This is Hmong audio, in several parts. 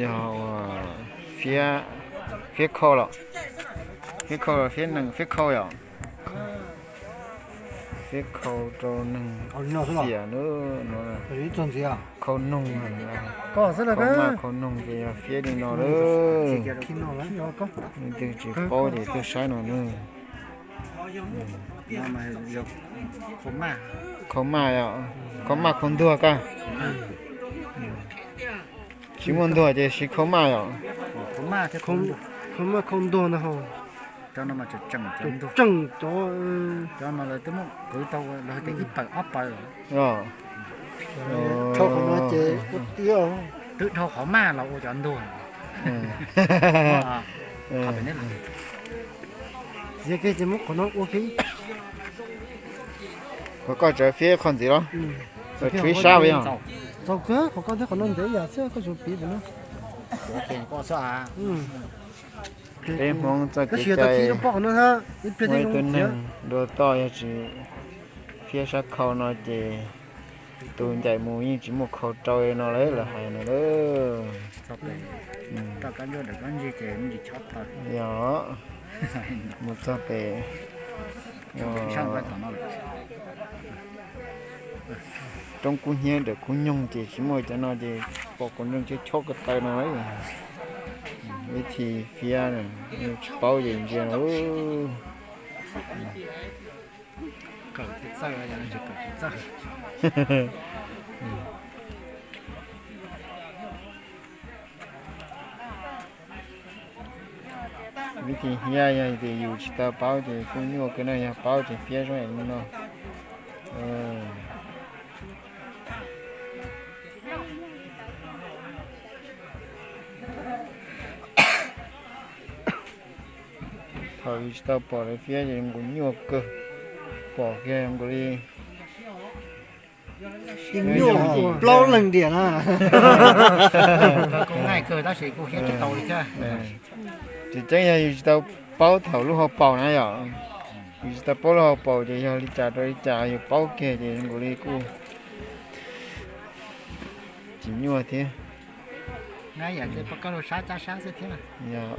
Yog ua fiab, fiab khau los, fiab khau los fiab nees, fiab khau yom. Fiab khau rau neeg xiam na no. Khau noog, khau maj khau noog ces yog fiab li no lawm. Leej twg tsis paub ces tuaj saib no na. Khau maj, khau maj khau ntuag kaj. Tsis muaj ntuag ces siv khau maj yom. Khau maj khau ntuag no ho. Tseem cov, cov no lawv twb muab kwv tau lawv tias ib pawg ob pawg. Dhau qhov no ces ua tiag, twb dhau qhov maj los ua cov ntuag. Txiav kiag ces muab qhov no ua kiag. Qhov koj tseem fiab qhov ntxiv los? Tshuav ib sab yog. Txaus kawg, qhov koj thiab qhov no ntev yam xwb, koj tsuas piv pem no. Peb Hmoob txoj kev cai, muaj ib tug neeg dua toj yog tsis fiab sab khau no ces tus ncaim mus yeej tsis muaj khau rau no lawm, lawv hais no lawm. Yog, mus txog pem roob kub hnyiab ntawm kub nyoog ces tsis muaj cov no ces pom kuv nrog chob chob ko taw no. Vib thi fiab, tsis paub ces ntsia. Vib thi hiab yog tias yus tsis tau paub ces kuj nyuaj kawg na, yog paub ces fiab zoo li no. Thaum yus tsis tau pom lawv fiab ces nkaus nyuaj kawg, pom kiag nkaus li nyuaj plaub leeg diam na. Tseem ceeb yog yus tsis tau paub thaum lub hauv paus na yom. Yus tsis tau paub lub hauv paus ces yog li cas rau li cas, yus paub kiag ces nkaus li kuj tsis nyuaj thiab. Yog.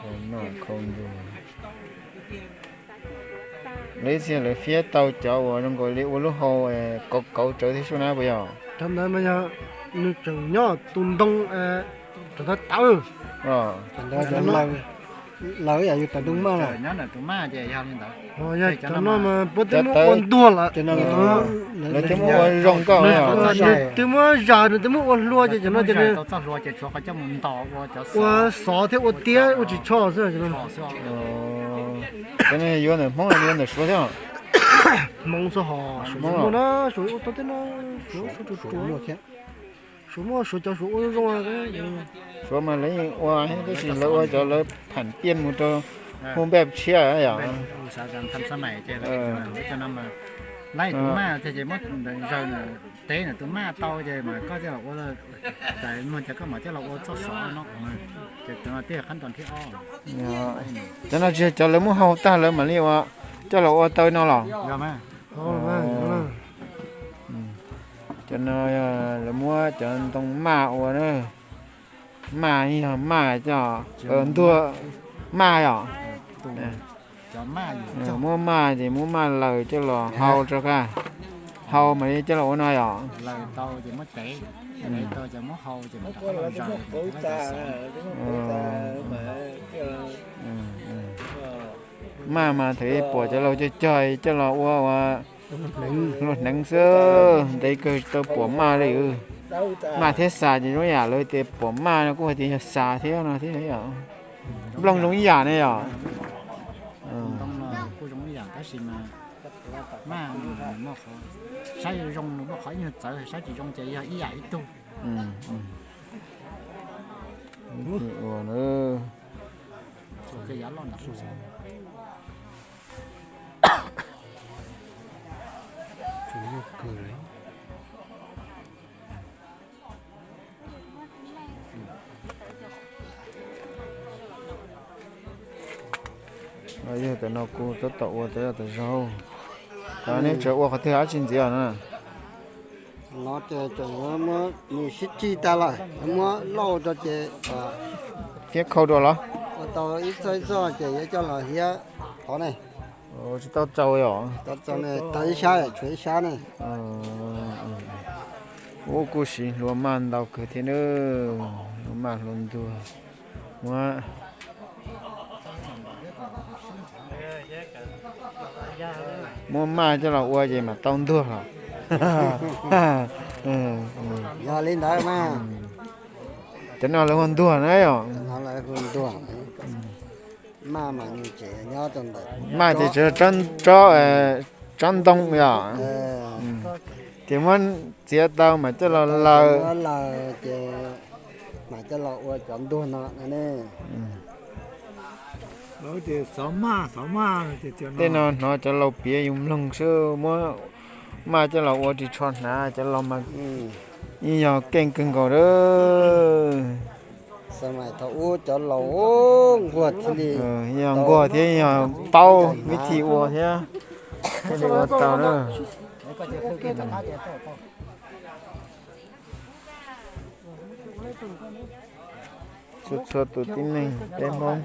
Khau noj khau ntuag. Lawv ib txhia lawv fiab tau cov uas zoo nkaus li ua lub hau kauv kauv tsawv thiab sub na puas yog? Cov ntawd mas yog nws tseem nyob tus ntoo, cov ntawd tawv. Lawv yam yus tawv ntoo maj na. Yog cov no mas puab twb muab ua ntuag lawm. Lawv twb muab ua zoo nkauj, nws twb muab zas, nws twb muab ua hlua ces cov no ces nws ua xov thiab ua tiab ua tsis tshoj xwb. Cov no yuav ntawm Hmoob los yuav ntawm Suav thiab? Hmoob xwb hos, Suav muaj na, Suav ua tau thiab no, Suav tsuas tsuas muaj thiab. Suav muaj Suav cov Suav ua zoo zoo. Suav mas lawv yeej ua, tab sis lawv ua cov lawv pham tiaj mus rau hu npej tshiab yom. Lawv tus maj ces muab zaws teb ntawm tus maj tau ces mas koj coj los ua, muag ces koj mam coj los ua txoj xov no, ces cov no thiaj qab nto nrhiab ob. Cov no tsis yog cov lawv muab hau tag lawv mam li ua, coj los ua tau no los? Cov no lawv muab cov ntoo maj ua na. Maj yog maj coj ntuag maj yom. Muab maj ces muab maj laws coj los hau rau qab, hau mam li coj los ua no yom. Maj mas thaum ub pom cov laus cog cog coj los ua ua luag hneev xwb, ntev kawg tsis tau pom maj li. Maj thiab xas ces zoo ib yam, lawv tias pom maj no kuj hais tias yog xas thiab no thiab yom. Nplooj zoo ib yam ne yom. Saib zoo muaj qhov ib nyuag txawv, saib tsis zoo ces yog ib yam ib tug. Ua na. Yog tam no kuv tab tom ua tas zog. Thaum nej tseem ua qhov twg dab tsi ntxiv os no? No ces tseem muab nws sib cig tag lawm, muab lauj rau ces thiab khau rau los? Ua tau ib txoj ib txoj ces yuav coj los hiab tod ne. Tsis tau txaus os? Tau txaus ne, tau ib sab, tshuav ib sab ne. Ub, kuj siv hlua maj ntau kawg thiab nawb, hlua maj hlua ntuag. Muab, muab maj coj los ua ces mam tau ntuag los. Yog li ntawd mas. Cov no lawv hu ntuag na yom? Maj ces tsuas tsob ntoo yom? Ces muab txiav tau mas coj los laws. Ces mam coj los ua cov ntuag no ne. Tej no hnov cov laus piav yus mloog xwb, muab maj coj los ua ris tsho hnav, cov laus mas yeej yog keej kawg nkaus lawm. Thaum ub cov laus nquag thiaj li, yog nquag thiab yog paub vib thi ua thiab, thiaj li ua tau na. Txhua txhua tus tib neeg peb Hmoob,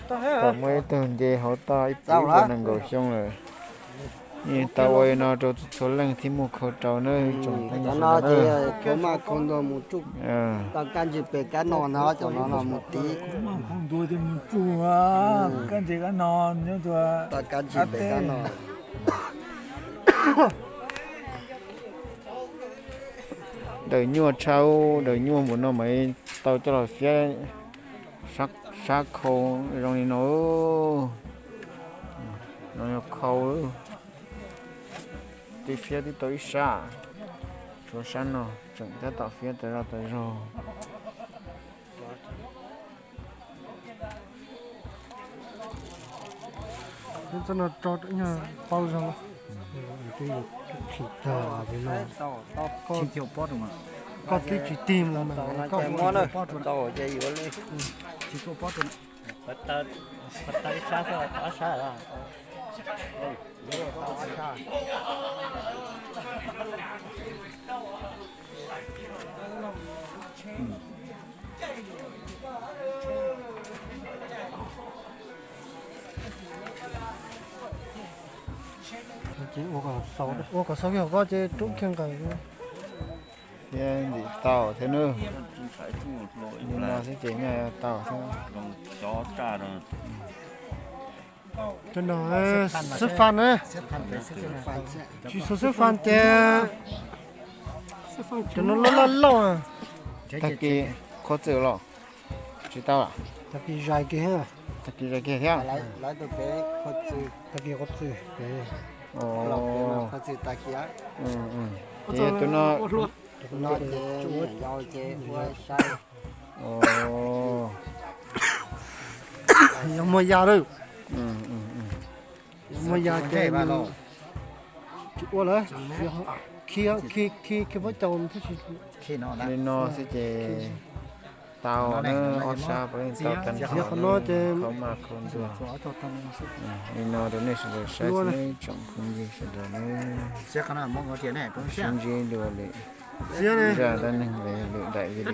thaum muaj ib tug nce hauv toj ib puas nees nkaum xyoo lawm, yeej tau ua li no rau txhua txhua leej thiab muaj khau rau nawb tsoom phooj ywg sawv daws. Tau kab ntsig pem kab no na, cov no no mus tiv. Tau kab ntsig pem kab no. Daws nyuaj tshaj, daws nyuaj npaum no mas tau coj los fiab sab khau zoo li no. No yog khau, twb fiab twb tau ib sab, tshuav sab no tseem tab tom fiab tas zoj tas zog. Txoj no tso paub zog. Tsis tag li no. Koj twb tsis tig mus mas koj tsis tau li. Ua kom xaus kiag koj ces rub kiag nqaws. Thiab ntim tau thiab nawb. Li no xwb ces nyaj tau thiab. Cov no xwb faj na. Tsis xav xwb faj ces cov no loj loj loj. Tag kis qhuav txwm los tsis tau. Tag kis zais kiag, tag kis zais kiag thiab. Tag kis qhuav txwm. Ces tus no, yog muag ya lawm. Yog muag ya ces tsis ua lawm, khi, khi, khi pob caus thiab tsis. Li no xwb ces tau na, ob sab puav leej tau tag nrho. Qhov no ces khau maj khau ntuag. Li no rau nej sawv daws saib xwb tsoom phooj ywg sawv daws nawb. Sib ntsib dua lwm zaj dab neeg los yog lwm daim video.